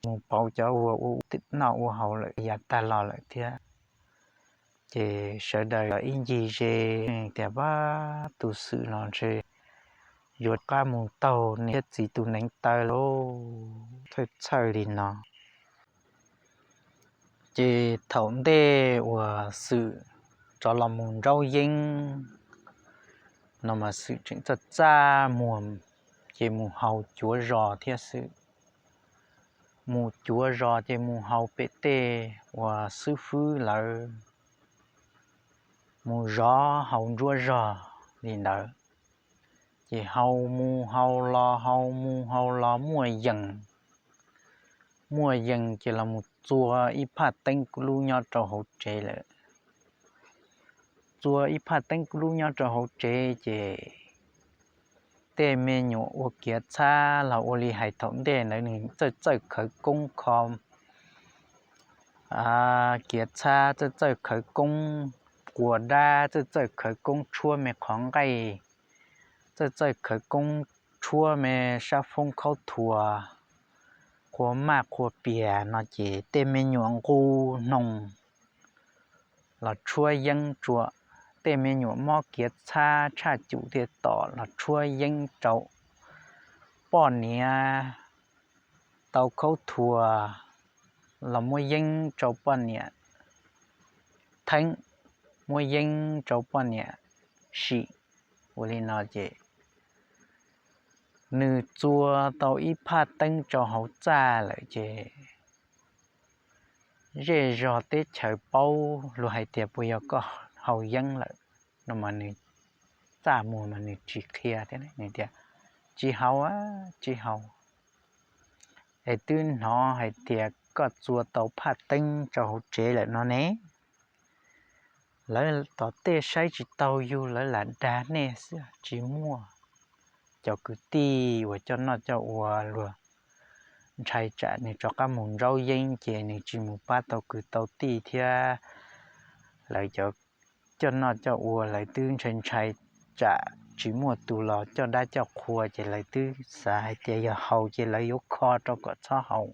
mus pauv cov uas ua noj ua haus lawm yav tag los lawm thiab. Ces sawv daws ib ncig ze tias pab tus xwm no ntshe yuav qab mus taug niam thiab txiv tus neev taw lauj, txhawj txhawj li no. Ces thaum ntej uas xwm rov los mus nraub yeeb no mas xwm tseem txaj txaj muag, ces mus haus cuav zos thiab xwb. Mus cuav zos ces mus haus pem tej uas xib fwb lawv mus zov haus ntsuab zog li ntawd. Ces haus mus haus los haus mus haus los muaj yees, muaj yees ces los mus txua ib phaj teeb lub nyob rau hauv tsev lawm. Txua ib phaj teeb lub nyob rau hauv tsev ces tej me nyuam ua kiav txhab los ua li hais thaum ntej ntawd nws txawj txawj khawv koob kho kiav txhab, txawj txawj khawv koob quas dab, txawj txawj khawv koob tshuab me qhov nqaij, txawj txawj khawv koob tshuab me sab foob khaub thuas, qhua maj qhua pias no ces tej me nyuam nqus hnoos los tshuab yeeb tsua, tej me nyuam mob kiav txhab tshaj cum thiaj tom los tshuab yeeb rau poj niam, tau khaub thuas los muab yeeb rau poj niam theeb, muab yeeb rau poj niam sim. Ua li no ces nws txua tau ib phaj teeb rau hauv txaj lawm ces zej zog teb chaws paub, luag hais tias puas yog koj haus yeeb lawm no mas nws txaj muag mas nws tsis qhia thiab, nws tias tsis haus, tsis haus, es twb hnov hais tias koj txua tau phaj teeb rau hauv tsev lawm no ne. Lawv tom tej saib tsis taus yus, lawv lam dag nej xwb, tsis muaj. Cov kwv tij uas coj noj coj ua luag ntshai tsam nws rov qab mus nraub yeeb ces nws tsis mus pab tau kwv tau tij thiab. Lawv cov coj noj coj ua lawv twb ntshai ntshai tsam tsis muaj tus los coj dab coj qhua ces lawv twb xav hais tias yog haus ces lawv yuav kho rau kom txhob haus.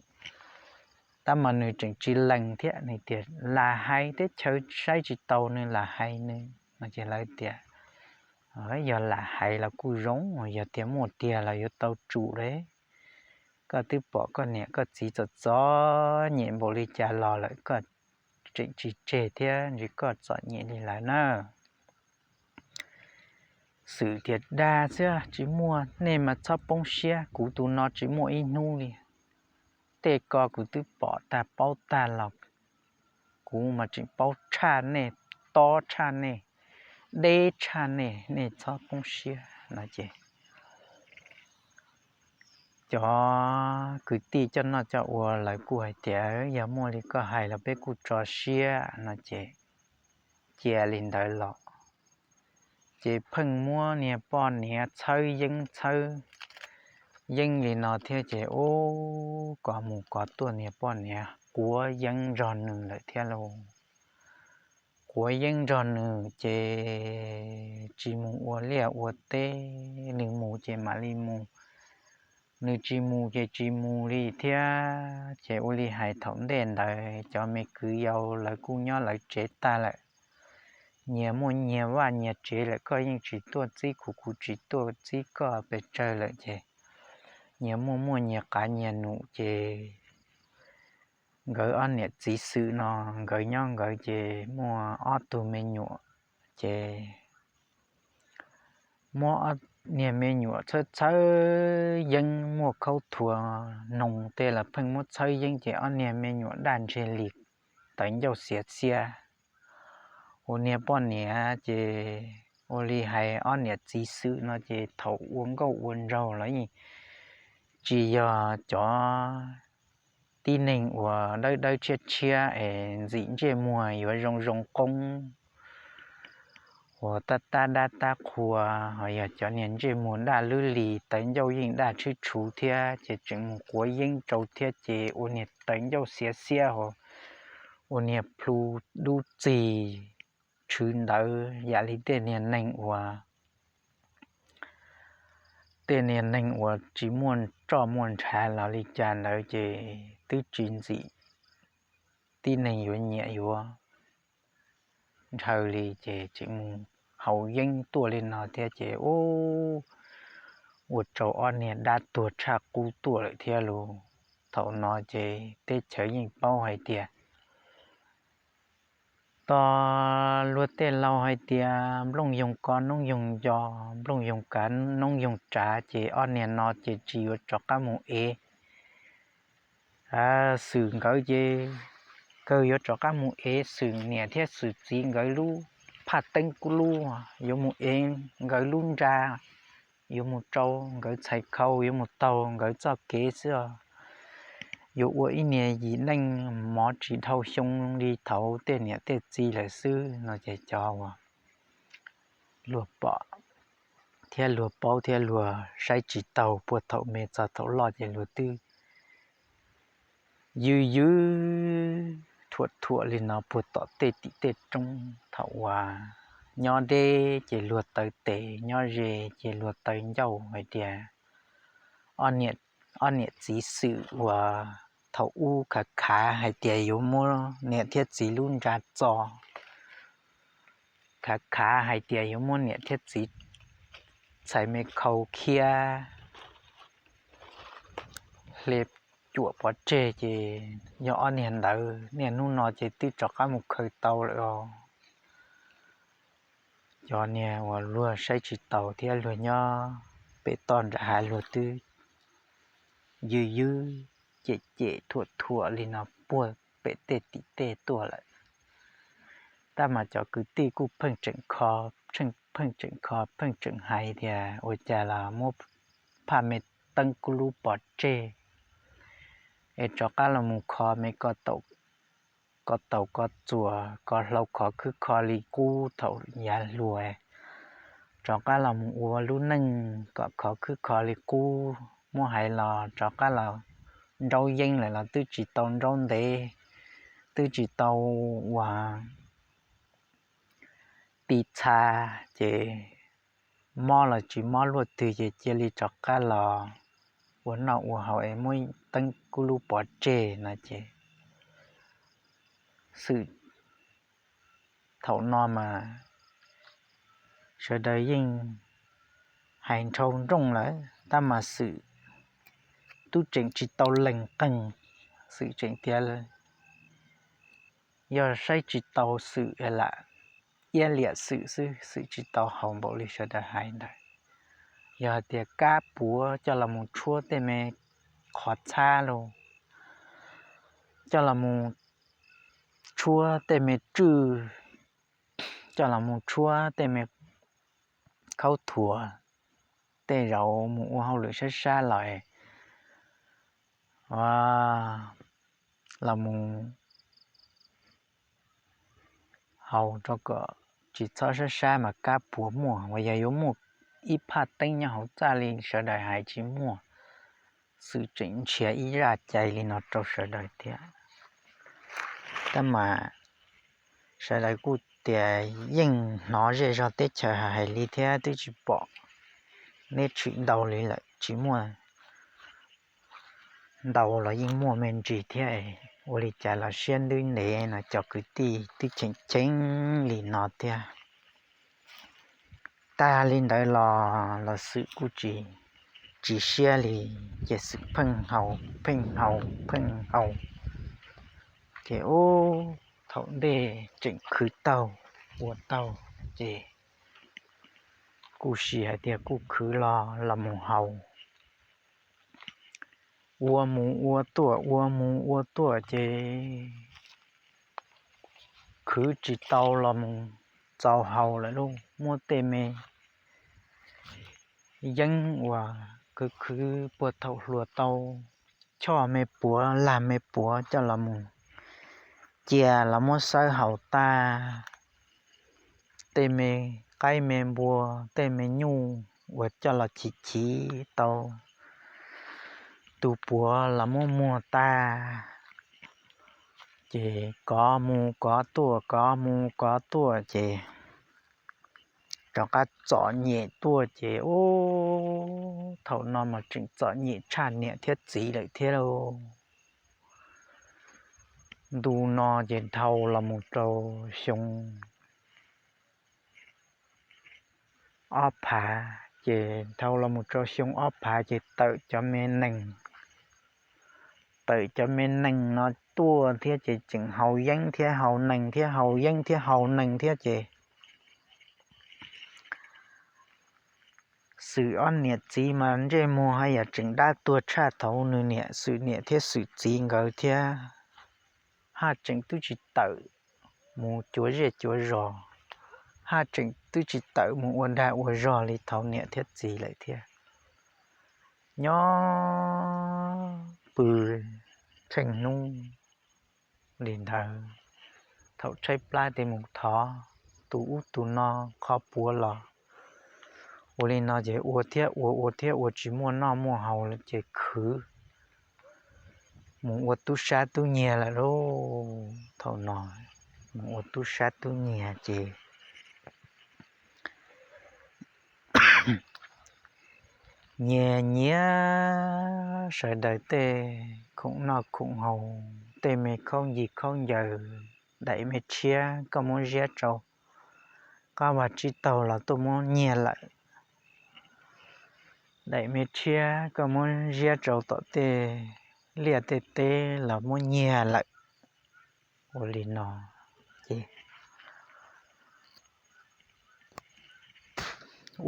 Tab mas nws tseem tsis lees thiab, nws tias lam hais, teb chaws saib tsis taus nws lam hais nws no ces lawv tias yog lam hais los kuj zoo, yog tias muaj tiag los yuav tau tsum li. Koj twb pom koj niam koj txiv txom txom nyem npaum li cas los lawm koj tseem tsis tseg thiab, ntshe koj txom nyem li lawv na. Xwm tias dag xwb, tsis muaj, nej mas txhob poob siab, kuv tus no tsis muaj ib hnub li. Tej ko kuv twb pom tag paub tag los kuv mas tseem paub tshaj nej, tob tshaj nej, deb tshaj nej, nej txhob poob siab no ces cov kwv tij coj noj coj ua lawv kuj hais tias yog muaj li koj hais los peb kuj tso siab no ces cia li ntawd los. Ces pheej muab niag poj niam txhawb yeeb txhawb yeeb li no thiab ces ub, kov mus kov tuaj niag poj niam quav yeeb nrog nws lawm thiab lauj. Quav yeeb nrog nws ces tsis mus ua liaj ua teb, nws mus ces mam li mus, nws tsis mus ces tsis mus li thiab. Ces ua li hais thaum ntej ntawd cov me kwv yau lawv kuj nyob lawv tsev tag lawm, nyias muaj nyias vaj nyias tsev lawm, koj yeej tsis tuaj txib kuv, kuv tsis tuaj txib koj pes tsawg lawm ces nyias muaj muaj nyias qav nyias num ces nkawd ob niam txiv xwm no, nkawd nyob nkawd ces muaj ob tug me nyuam, ces muab ob niag me nyuam txhawb txhawb yeeb, muaj khaub thuas noog tej los pheej muab txhawb yeeb, ces ob niag me nyuam daj ntseg li tawv ncauj xiav xiab. Ua niag poj niam ces ua li hais ob niam txiv xwm no ces thaum ua nkauj ua nraug los yeej tsis yog cov tib neeg uas dawb dawb tshiab tshiab es ntxim ntsej muag yuav zoo zoo qoob, uas tab tab dab tab qhua, ho yog cov niag ntsej muag daj lwb li tawv ncauj yeej daj tshwb tshuv thiab, ces tseem mus quav yeeb rau thiab ces ua niag tawv ncauj xiav xiab ho ua niag plhu dub txig tshwv ntawd yam li tej niag neeg uas tej niag neeg uas tsis muaj roj muaj ntshav los li cas ntawd ces twb tsis ntxim tib neeg yuav nyiam yuav ntshaw li, ces tseem mus haus yeeb tuaj li no thiab ces ub, ua rau ob niag dab tuag tshaj qub tuaj lawm thiab lauj. Thaum no ces teb chaws yeej paub hais tias tos luag tej laus hais tias nplooj yoog ko noob yoog nco, nplooj yoog kav noob yoog tsav, ces ob niag no ces tsis yuav rov qab mus ev xwm nkawd ces kawg yuav rov qab mus ev xwm niam thiab xwm txiv nkawd lub phaj teeb kuj lub, yuav mus ev nkawd lub nra, yuav mus rau nkawd txhais khau, yuav mus taug nkawd txoj kev xwb os. Yuav ua ib niag yim neej mov tsis dhau xyoo li thaud tej niam tej txiv lawm xwb no ces cov uas luag pom thiab luag paub thiab luag saib tsis taus puag thaum me txog thaum loj ces luag twb ywj ywj thuam thuam li no puag tom tej tim tej roob. Thaum uas nyob deb ces luag taw tes, nyob ze ces luag taw ncauj hais tias ob niam txiv xwm uas thaum ub khav khav hais tias yuav muab niam thiab txiv lub nra txo, khav khav hais tias yuav muab niam thiab txiv txhais me khau khiab hle cuam pov tseg ces yog ob niag ntawd niaj hnub no ces twb rov qab mus khaws tau lawm os. Cov niag uas luag saib tsis taus thiab luag nyob pem toj nram hav luag twb ywj ywj cem cem thuam thuam li no puag pem tej tim tej tuaj lawm. Tab mas cov kwv tij kuj pheej tseem kho, pheej tseem kho pheej tseem hais tias ua cas los muab phaj me teeb kuj lub pov tseg es rov qab los mus kho me ko taus ko txuas ko hlau khov khwb kho li qub thaum yav hluas, rov qab los mus ua lub neej kom khov khwb kho li qub. Muab hais los rov qab los nraub yeeb lawm los twb tsis tau nraub ntev, twb tsis tau ua ti txha, ces mob los tsis mob luaj twg ces cia li rov qab los ua noj ua haus es muab teeb kuj lub pov tseg no ces xwm thaum no mas sawv daws yeej hais nrhau nrooj lawm tab mas xwm tub tseem tsis tau lees qees, xwm tseem tias yog saib tsis tau xwm lam iab liam xwm xwb, xwm tsis tau haus npaum li sawv daws hais ntawd. Yog hais tias kab puav coj los mus tshuab tej me qhov txhab los, coj los mus tshuab tej me tswj, coj los mus tshuab tej me khaub thuas, tej zaum mus ua hauj lwm sab sab los los mus haus rau kom tsis txhob sab sab mas kab puav muaj. Uas yog yuav muaj ib phaj teeb nyob hauv txaj li sawv daws hais tsis muaj, xwm tseem nrhiav ib zaj cai li no rau sawv daws thiab. Tab mas sawv daws kuj tias yeej hnov zej zog teb chaws hais li thiab twb tsis pom neb tshwm ntau li lawm, tsis muaj ntau los yeej muaj me ntsis thiab, ua li cas los siab ntev ntev no cov kwv tij twb cheem cheem li no thiab. Tag li ntawd los los xwm kuj tsis, tsis siab li, ces xwm pheej haus pheej haus pheej haus Ces ub, thaum ntej tseem khwv taug, ua taug, ces kuj sis hais tias kuj khwv los los mus haus. Ua mus ua tuaj, ua mus ua tuaj ces khwv tsis tau los mus txaus haus lawm lauj. Muab tej me yeeb uas khwv khwv puag thaum hluas tau choj me puav lag me puav coj los mus cia los muab xawb haus tag. Tej me qaib me npua, tej me nyuj uas coj los chiv chiv tau tus puav los muab muag tag, ces kov mus kov tuaj, kov mus kov tuaj ces rov qab txom nyem tuaj ces ub, thaum no mas tseem txom nyem tshaj niam thiab txiv lawm thiab lauj. Ntu no ces dhau los mus rau xyoo ob phav, ces dhau los mus rau xyoo ob phav ces tawm cov me nees, tawm cov me nees no tuaj thiab ces tseem haus yeeb thiab haus nees thiab haus yeeb thiab haus nees thiab ces Xwm ob niam txiv mas ntsej muag haj yam tseem dab tuag tshaj thaum nws niam, Xwm niam thiab Xwm txiv nkawd thiab, haj tseem twb tsis tawm mus cuav zej cuav zos, haj tseem twb tsis tawm mus ua dag ua zog li thaum niam thiab txiv lawm thiab. Nyob pw tsheej hnub li ntawd, thaum tshaib plab ces mus thov tus ub tus no qhov puav los. Ua li no ces ua thiab ua, ua thiab ua tsis muaj noj muaj haus lawm ces khwv mus ua tub sab tub nyiag lawm lauj. Thaum no mus ua tub sab tub nyiag ces nyiag nyiag sawv daws tej khoom noj khoom haus, tej me khaub ncaws khaub ncaws, daim me tshiab koj muab ziab rau qab vaj tsib taug los tuaj muab nyiag lawm. Daim me tshiab koj muab ziab rau tom tej liaj tej teb los muab nyiag lawm. Ua li no ces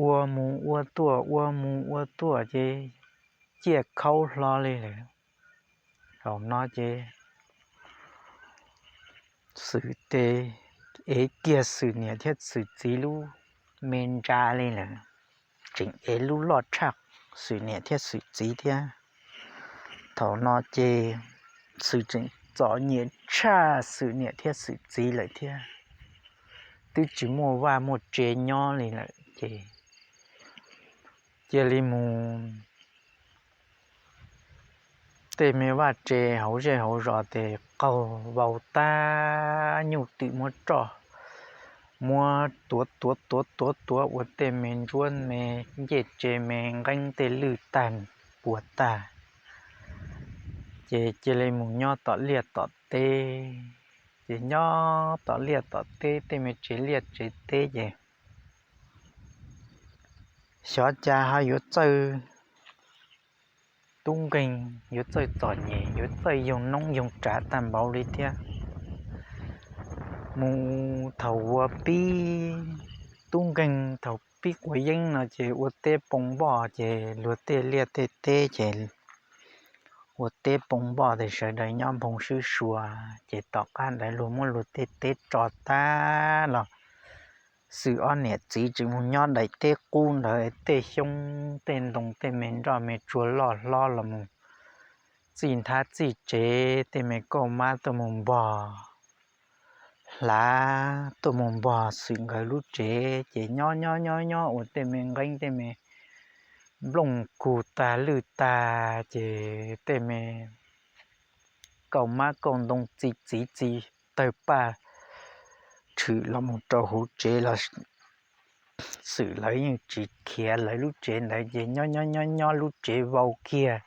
ua mus ua tuaj, ua mus ua tuaj ces ciaj khaub hlo li lawm. Thaum no ces Xwm tes ev kiag Xwm niam thiab Xwm txiv lub me ntsa li lawm, tseem ev lub loj tshaj Xwm niam thiab Xwm txiv thiab. Thaum no ces Xwm tseem txom nyem tshaj Xwm niam thiab Xwm txiv lawm thiab, twb tsis muaj vaj muaj tse nyob li lawm ces cia li mus tej me vaj tse hauv zej hauv zos ces qaug vau tag, nyuj twm muab roj, muab tuav tuav tuav tuav tuav ua tej me ntsuab me ncej tse me nqeeb tej lwj tag puas tag, ces cia li mus nyob tom liaj tom teb. Ces nyob tom liaj tom teb, tej me tsev liaj tsev teb ces xyov cas ho yuav txawj tub nkeeg, yuav txawj txom nyem, yuav txawj yoog noob yoog tsav tag npaum li thiab. Mus thaum ua pib, tub nkeeg thaum pib quav yeeb no ces ua teb poo npoj ces luag tej liaj tej teb ces ua teb poo npoj ces sawv daws nyob nphoo swb sua, ces tom qab ntawd luag muab luag tej teb tso tag los Xwm ob niam txiv tseem mus nyob daim teb qub ntawd, tej xyoob tej ntoo tej me nroj me tsua loj hlob los mus txij nthab txij tsev, tej me kauj mab tuaj mus npog hlav tuaj mus npog Xwm nkawd lub tsev, ces nyob nyob nyob nyob ua tej me nqeeb tej me nplooj kug tag lwj tag, ces tej me kauj mab kauj ntoo txi txiv txi tawg paj tshwm los mus rau hauv tsev los Xwm lawv yeej tsis khiav lawv lub tsev ntawd, ces nyob nyob nyob nyob lub tsev vau kiag,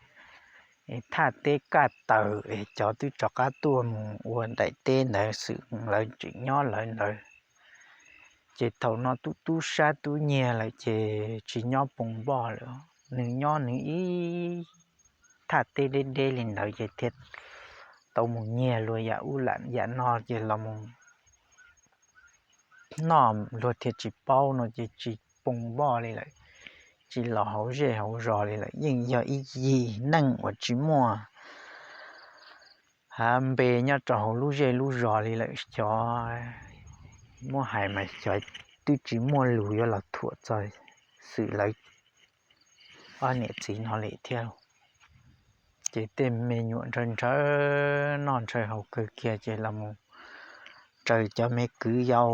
es thaj teb kaj taws es cov twb rov qab tuaj mus ua daim teb ntawd, Xwm lawv tseem nyob lawv ntawd. Ces thaum no tub tub sab tub nyiag lawm ces tsis nyob poo npoj lawm, nws nyob nws ib thaj teb deb deb li ntawd ces thiaj tau mus nyiag luag yam ub yam no ces los mus noj luag thiaj tsis paub no ces tsis poo npoj li lawm, tsis los hauv zej hauv zos li lawm. Yeej yog ib yig neej uas tsis muaj hav npe nyob rau hauv lub zej lub zos li lawm. Xyov muab hais mas xyov twb tsis muaj lus yuav los thuam txog Xwm lawv ob niam txiv no li thiab. Ces tej me nyuam ntshaw ntshaw noj ntshaw haus kawg kiag ces los mus raws cov me kwv yau,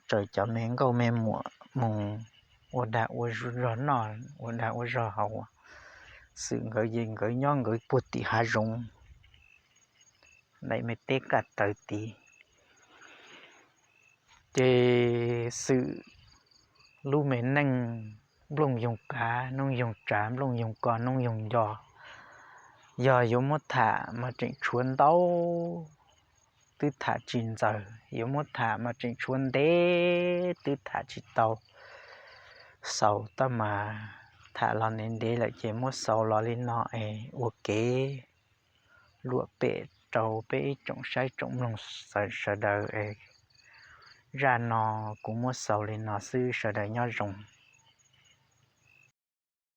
raws cov me nkauj me muam mus ua dag ua zog noj, ua dag ua zog haus. Xwm nkawd ces nkawd nyob nkawd puag tim hav zoov, daim me teb kaj tawv tid. Ces Xwm lub me neej nplooj yoog kav noob yoog tsav, nplooj yoog ko noob yoog nco, yog yuav muab tham mas tseem tshuav ntau twb tham tsis ntxaws, yuav muab tham mas tseem tshuav ntev twb tham tsis tau. Xaus tab mas tham los ntev ntev lawm ces muab xaus los li no es ua kev luam pem rau peb ib tsoom saib tsoom mloog sawv daws es zaj no kuv muab xaus li no xwb, sawv daws nyob zoo.